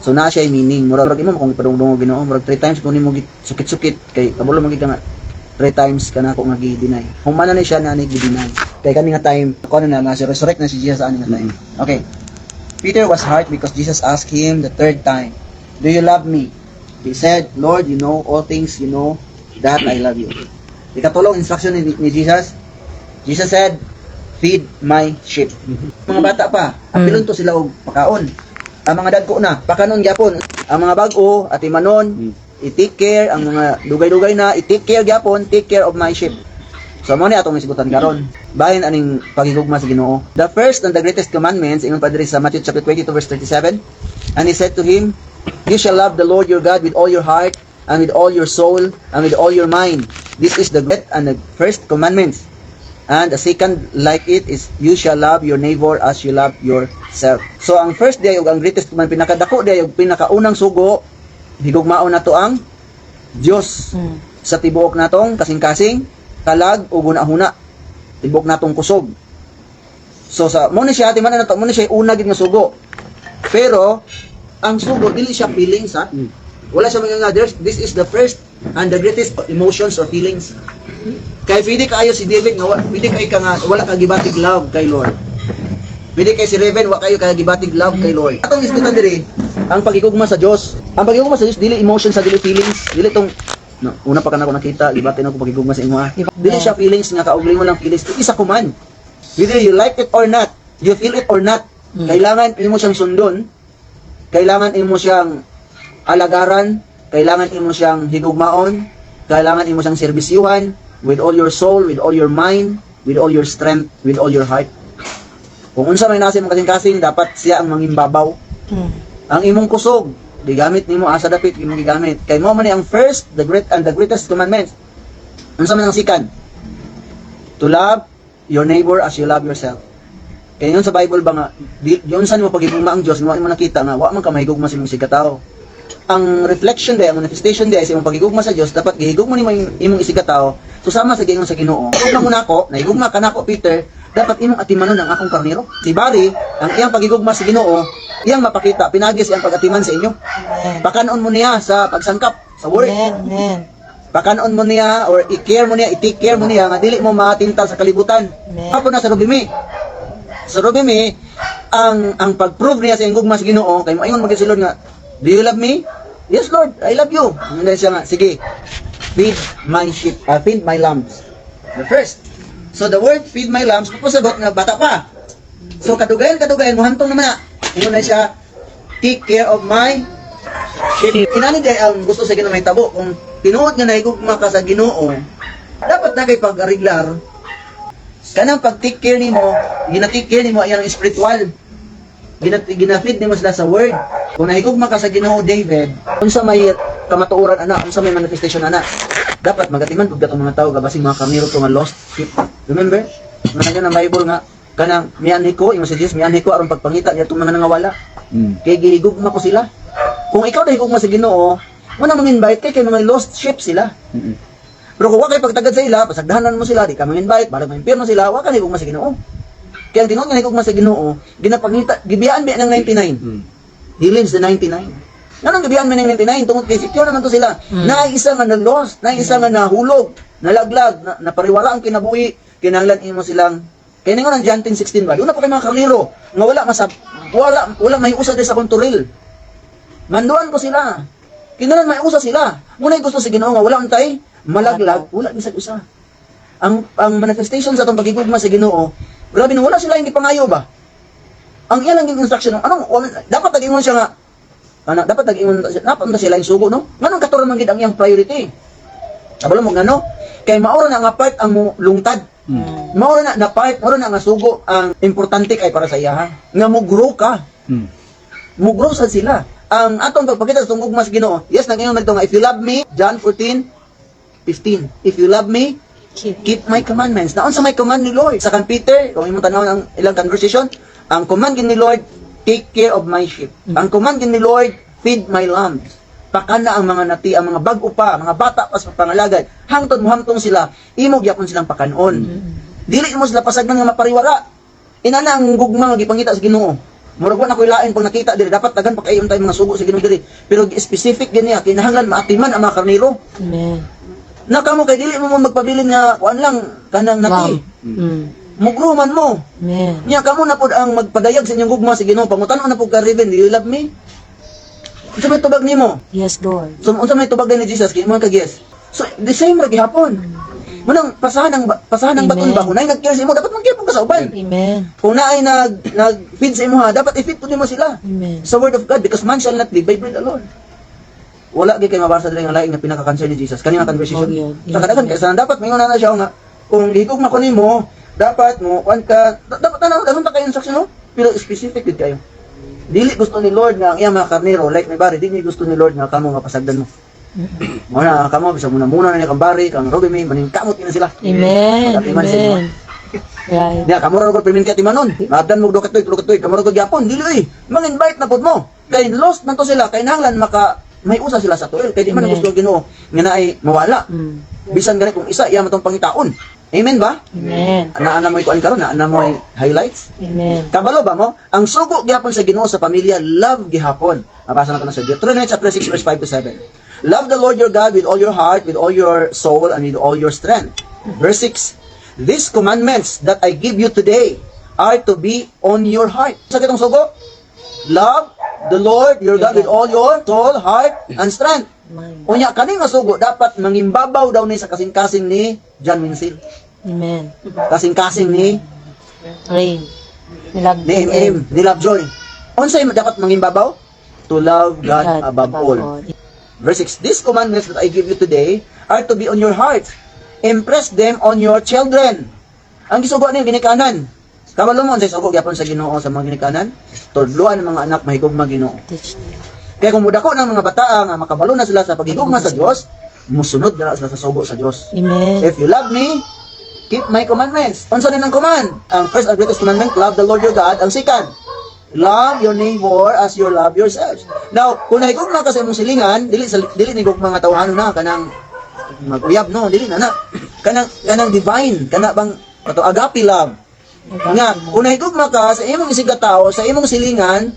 So naa siya meaning, murag imo kung ipadungdungog Ginoo, murag three times kung nimo sukit-sukit kay kabalo man gid ka nga three times ka na ako nga gi-deny. Humana ni siya na ni gi-deny. Kay kani nga time, kuno na na resurrect na si Jesus ani nga time. Okay. Peter was hurt because Jesus asked him the third time, "Do you love me?" He said, "Lord, you know all things, you know that I love you." Ikatulong instruction ni Jesus, Jesus said, "Feed my sheep." Mga bata pa, apilon to sila og pakaon. Ang mga dagko na, pakanon gyapon. Ang mga bag-o, atimanon, i-take care, ang mga dugay-dugay na, i-take care gyapon, take care of my sheep. So mao ni atong isgutan karon. Bahin aning paghigugma sa Ginoo. The first and the greatest commandments, ingon pa diri sa Matthew chapter 22 verse 37, and he said to him, "You shall love the Lord your God with all your heart and with all your soul and with all your mind. This is the great and the first commandments. And the second like it is, you shall love your neighbor as you love yourself." So ang first day ug ang greatest command, pinakadako day ug pinakaunang sugo, higugmaon nato ang Dios sa tibuok natong kasing-kasing, kalag ug hunahuna. Tibuok natong kusog. So sa mo ni siya timan na to, mo ni siya una gid nga sugo. Pero ang sugo dili siya feelings, ha. Wala siya mga nga this is the first and the greatest emotions or feelings. Kay pwede kaayo si David nga pwede kay ka nga wala ka gibatig love kay Lord. Pwede kay si Raven wa kayo kay gibatig love kay Lord. Atong isgutan diri ang pagigugma sa Dios. Ang pagigugma sa Dios dili emotions sa dili feelings, dili tong no, una pa ka nako nakita, gibati na ko pagigugma sa imo, ha. Dili siya feelings nga kauglingon lang feelings, isa command. Whether you like it or not, you feel it or not, kailangan imo siyang sundon, kailangan imo siyang alagaran, kailangan imo siyang higugmaon, kailangan imo siyang serbisyuhan with all your soul, with all your mind, with all your strength, with all your heart. Kung unsa may nasa imong kasing-kasing, dapat siya ang mangimbabaw. Ang imong kusog, gigamit nimo asa dapit imong gigamit. Kay mo man ni ang first, the great and the greatest commandments. Unsa man ang second? To love your neighbor as you love yourself. Kaya yun sa Bible ba nga, di, yun sa nimo pagigugma ang Dios, wa mo nakita nga wa man ka mahigugma sa imong isigkatawo. Ang reflection day, ang manifestation day sa imong pagigugma sa Dios, dapat gihigugma nimo imong isigkatawo. So sama sa giingon sa Ginoo. Higugma mo nako, nahigugma ka nako, Peter, dapat imong atimanon ang akong karnero. Si Barry, ang iyang pagigugma sa Ginoo, iyang mapakita pinagi sa iyang pag-atiman sa inyo. Amen. Pakanon mo niya sa pagsangkap sa work. Amen. Amen. Pakanon mo niya or i-care mo niya, i-take care mo niya nga dili mo matintal sa kalibutan. Amen. Apo na sa Rubimi. Sa Rubimi, ang pag-prove niya sa iyang gugma sa Ginoo, kay moingon man gyud si Lord nga, "Do you love me?" "Yes, Lord, I love you." And then siya nga, "Sige, feed my sheep, feed my lambs." The first. So the word "feed my lambs", papasagot nga bata pa. So kadugayan kadugayan mohantong naman na. Ingon na siya, "Take care of my sheep." Inani day ang gusto sa Ginoo mahitabo. Kung tinuod nga nahigugma ka sa Ginoo, dapat na kay pag-ariglar kanang pag take care nimo, gina take care nimo ayan ang spiritual. Gina feed nimo sila sa word. Kung nahigugma ka sa Ginoo, David, unsa may kamatuoran ana, unsa may manifestation ana? Dapat magatiman pud katong mga tao, gabasing mga karnero to nga lost sheep. Remember? Nga ang Bible nga kanang mianhi ko, ingon si Jesus, mianhi ko aron pagpangita niya itong mga nangawala. Kay gihigugma ko sila. Kung ikaw nahigugma sa Ginoo, mo na mang-invite kay mga lost sheep sila. Pero kung wa kay pagtagad sa ila, pasagdahanan mo sila, di ka mang-invite, balag ma-impyerno sila, wa ka nahigugma sa Ginoo. Kaya ang tinuod nga nahigugma sa Ginoo, ginapangita, gibiyaan biya ng 99. He leaves the 99. Nganong gibiyaan mo ng 99? Tungod kay secure naman to sila. Naay isa nga na-lost, naay isa nga nahulog, nalaglag, na, napariwara ang kinabuhi, kinahanglan imo silang. Kaya ningon ang John 10:16 ba? Doon na pa kay mga karnero nga wala masab wala wala may usa sa akong turil. Manduan ko sila. Kinahanglan may usa sila. Muna gusto sa Ginoo nga wala untay malaglag, wala bisag usa. Ang manifestation sa atong pagigugma sa Ginoo, grabe na wala sila hindi pangayo ba? Ang iya lang yung instruction, anong dapat nag-ingon siya nga ana, dapat nag-ingon dapat na sila yung sugo, no? Nganong katuron man gid ang iyang priority? Kabalo mo ngano? Kay maura na nga part ang mo lungtad. Maura na na part, maura na nga sugo ang importante kay para sa iya, ha. Nga mo grow ka. Mo grow sa sila. Ang atong pagpakita sa tungkol mas Ginoo. Yes, nag-ingon man nga, "If you love me," John 14:15. "If you love me, Keep. Keep my commandments." Naon sa may command ni Lord? Sa kan Peter, kung imong tanawon ang ilang conversation, ang command gid ni Lord, "Take care of my sheep." Ang command gid ni Lord, "Feed my lambs." Pakana ang mga nati, ang mga bag-o pa, mga bata pa sa pangalagad. Hangtod mohamtong sila, imo gyapon silang pakanon. Dili mo sila pasagdan nga mapariwara. Inana ang gugma nga gipangita sa Ginoo. Murag wa na ko'y lain pag nakita diri, dapat daghan pa kayo tayo mga sugo sa Ginoo diri. Pero specific gini niya, kinahanglan maatiman ang mga karnero. Amen. Na kamo kay dili mo mo magpabilin nga kuan lang kanang nati. Mugro man mo. Amen. Nya kamo na pod ang magpadayag sa inyong gugma sa Ginoo. Pangutan-on na pod ka, Raven, do you love me? Unsa may tubag nimo? Yes, Lord. So unsa may tubag ni Jesus kay mo ka yes. So the same ra gihapon. Munang pasahan ang baton Amen. ba kung naay nag-care sa imo, dapat mag-care pud ka sa uban. Amen. Kung naay nag feed sa imo ha, dapat i-feed pud nimo sila Amen. sa word of God, because man shall not live by bread alone. Wala gyud kay mabasa diri nga laing nga pinaka-concern ni Jesus kani nga conversation. Oh, yun. Sa kadagan kay sa dapat maingon na siya nga kung gihigugma ko nimo, dapat mo kuan ka, dapat tanaw daghan pa kayo instruction, no? Pero specific gid kayo. Dili gusto ni Lord nga ang iyang mga karnero like may bari, dili gusto ni Lord nga kamo nga pasagdan mo. Mo na kamo bisag muna muna na ni kang bari kang Robby may maningkamot na sila. Amen. Pagkatiman sa inyo. Amen. Right. Niya, kamo ra gud perminti atimanon. Maabdan mo duha ka tuig, tulo ka tuig, kamo ra gud gyapon. Dili oy. Mang-invite na pud mo. Kay lost man to sila, kay nanglan maka may usa sila sa tuil. Kay di man Amen. gusto ang Ginoo nga naay mawala. Bisan gani kung isa iya man tong pangitaon. Amen ba? Amen. Naa na mo'y kuan karon, naa na mo'y highlights. Amen. Kabalo ba mo? Ang sugo gihapon sa Ginoo sa pamilya, love gihapon. Mabasa na to na sa Deuteronomy chapter 6 verse 5 to 7. Love the Lord your God with all your heart, with all your soul, and with all your strength. Verse 6. These commandments that I give you today are to be on your heart. Sa kitong sugo? Love the Lord your God with all your soul, heart, and strength. Mind. Unya kani nga sugo dapat mangimbabaw daw ni sa kasing-kasing ni John Winsil. Amen. Kasing-kasing ni Rain. Nilag. ni MM, ni Lovejoy. Unsay dapat mangimbabaw? To love God above all. Verse 6, these commandments that I give you today are to be on your hearts. Impress them on your children. Ang gisugo ni ginikanan. Kabalo mo unsay sugo gyapon sa Ginoo sa mga ginikanan? Tudloan ang mga anak mahigugma Ginoo. Teach them. Kaya kung mudako ng mga bata nga makabalo na sila sa paghigugma sa Dios, musunod na sila sa sugo sa Dios. Amen. If you love me, keep my commandments. Unsa din ang command? Ang first and greatest commandment, love the Lord your God. Ang second, love your neighbor as you love yourselves. Now, kung nahigugma ka sa imong silingan, dili ni gugma nga tawhanon na kanang maguyab, no, dili na na. Kanang divine, kana bang ato agape love. Nga kung nahigugma ka sa imong isig ka tawo, sa imong silingan,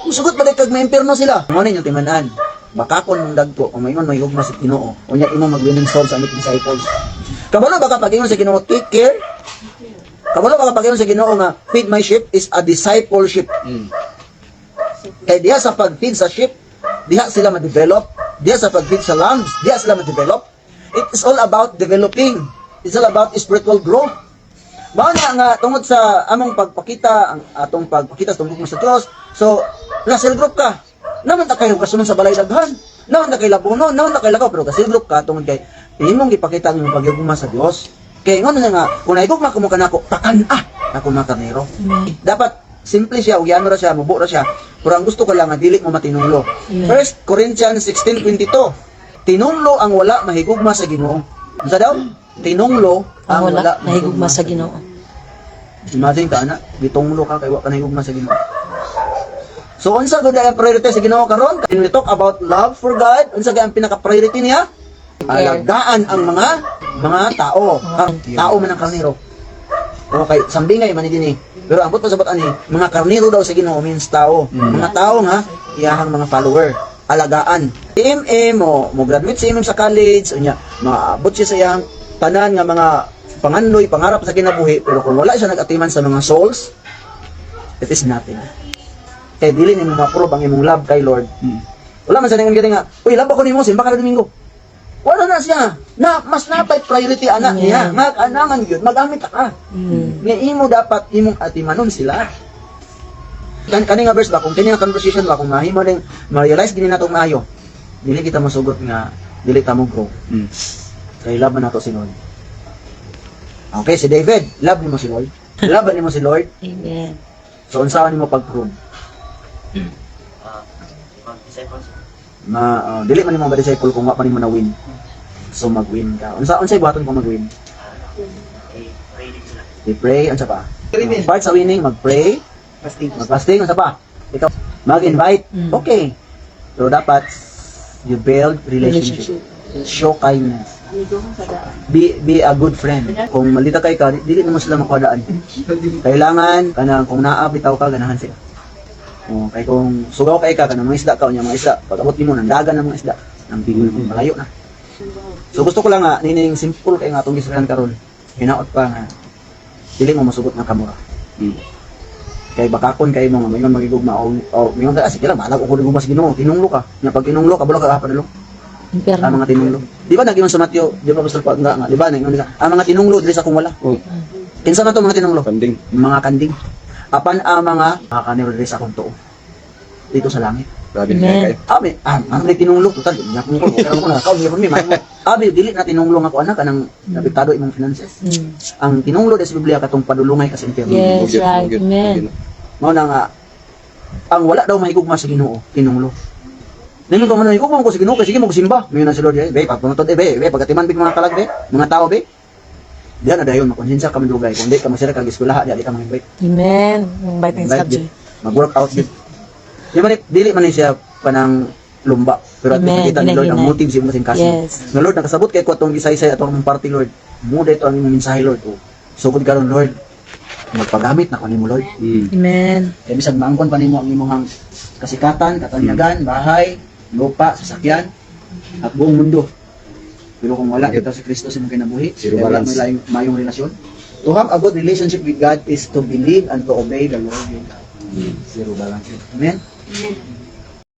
musugot pa kag maimpirno sila. Mo na inyong timan-an. Bakakon mong dagko kung maingon may gugma sa Ginoo. Unya imo mag-winning souls sa aming disciples. Kabalo ba ka pag ingon sa Ginoo take care? Kabalo ba ka pag ingon sa Ginoo nga feed my sheep is a discipleship? Kay diha sa pag-feed sa sheep, diha sila ma-develop. Diha sa pag-feed sa lambs, diha sila ma-develop. It is all about developing. It's all about spiritual growth. Mao na nga tungod sa among pagpakita, ang atong pagpakita sa tungkol sa Dios. So, nasa group ka. Naman ta kayo kasunod sa balay daghan. Naman ta kay labuno, naman ta kay lakaw, pero kasi group ka tungod kay imong gipakita ang imong paghigugma sa Dios. Kay ingon na nga kung nahigugma ko mo kanako, takan-a ako mga karnero. Dapat simple siya, ug ra siya, mubo ra siya. Pero ang gusto ko lang nga dili mo matinunglo. Amen. 1 Corinthians 16:22. Tinunglo ang wala mahigugma sa Ginoo. Unsa daw? Tinunglo Ang wala nahigugma sa Ginoo. Imagine ka ana, gitunglo ka kay wa ka nahigugma sa Ginoo. So unsa gud ang priority sa Ginoo karon? When we talk about love for God, unsa gay ang pinaka-priority niya? Alagaan ang mga tao. Tao man ang karnero. Okay, sambingay man ni dinhi. Pero ang buot pasabot ani, mga karnero daw sa Ginoo means tao. Mga tao nga iyahang mga follower, alagaan. MM mo, mo graduate si MM sa college, unya maabot siya sa iyang tanan nga mga panganloy, pangarap sa kinabuhi, pero kung wala siya nag-atiman sa mga souls, it is nothing. Kay dili nimo ma-prove ang imong love kay Lord. Wala man sa ningon nga, "Uy, love ako nimo, simba ka na Domingo." Wala na siya. Na mas napay priority ana niya. Nga anangan gyud magamit ka. Nga imo dapat imong atimanon sila. Kani nga verse ba, kung kini nga conversation ba, kung mahimo ning ma-realize gini natong maayo, dili kita masugot nga dili ta mo grow. Kay love man nato si Lord. Okay, si David, love nimo si Lord. Love nimo si Lord. Amen. So unsa nimo pag-prove? Mag-disciples. Ma dili man nimo ma-disciple kung wa pa nimo na win. So mag-win ka. Unsay buhaton kung mag-win? Eh, pray din sila. They pray, unsa pa? Part sa winning, mag-pray, Fasting. mag-fasting, unsa pa? Ikaw mag-invite. Okay. Pero dapat you build relationship. Show kindness. Be a good friend. Kung malita kay ka, dili nimo sila makuha daan. Kailangan kanang kung naa bitaw ka, ganahan sila. Oh, kay kung sugaw kay ka kanang mga isda ka unya mga isda, pag abot nimo nang dagan ng mga isda, nang bigo mo malayo na. So gusto ko lang nga nining simple kay nga atong gisgutan karon. Hinaot pa nga dili mo masugot nga kamura. Kay bakakon kay mo nga mingon magigugma o mingon ka, "Ah, sige lang, bahala ko kung gugma sa Ginoo." Tinunglo ka. Nya pag tinunglo ka, bulo ka, ah, padulong. Impyerno. Ang mga tinunglo. Di ba nag-ingon sa Mateo, di ba, Pastor pa nga, nga di ba nag-ingon siya, ang mga tinunglo dili sa akong wala. Oh, Kinsa man to mga tinunglo? Kanding. Mga kanding. Apan ang mga kanil dili sa akong tuo. Dito sa langit. Grabe na Amen. kayo. Abi, ah, ang may tinunglo total, di ako ko, kaya ko na kaon mi man. Abi, dili na tinunglo nga ko anak kanang nabiktado imong finances. Ang tinunglo sa Biblia katong padulungay ka sa impyerno. Yes, Ugyod, right. ugyod, Amen. ugyod. Mao na nga ang wala daw mahigugma sa Ginoo, tinunglo. Ningon ko man higugma ko sa Ginoo kay sige mo simba. Mayon na si Lord, eh, be pagpangutod eh, be, be pagkatiman big mga kalag be, mga tao be. Diyan na dayon makonsensya ka madugay kung di ka masira kag eskwelaha, di ka ma-invite. Amen. Invite ng Invite subject. Mag-work out gid. Di man dili man ni siya kanang lumba. Pero at least Amen. nakita ni Lord ang Hinahinay. motive sa imong kasing. Yes. Nga Lord, nakasabot kay ko atong gisaysay atong among party, Lord. Mo dito ang imong mensahe, Lord. O, sugod karon, Lord. Magpagamit na ko nimo, Lord. Amen. Kaya bisag maangkon pa nimo ang imong kasikatan, katanyagan, bahay, lupa, sasakyan, at buong mundo. Pero kung wala kita si Kristo sa imong kinabuhi, Zero kaya wala balance. may laing mayong relasyon. To have a good relationship with God is to believe and to obey the Lord your God. Zero balance. Amen?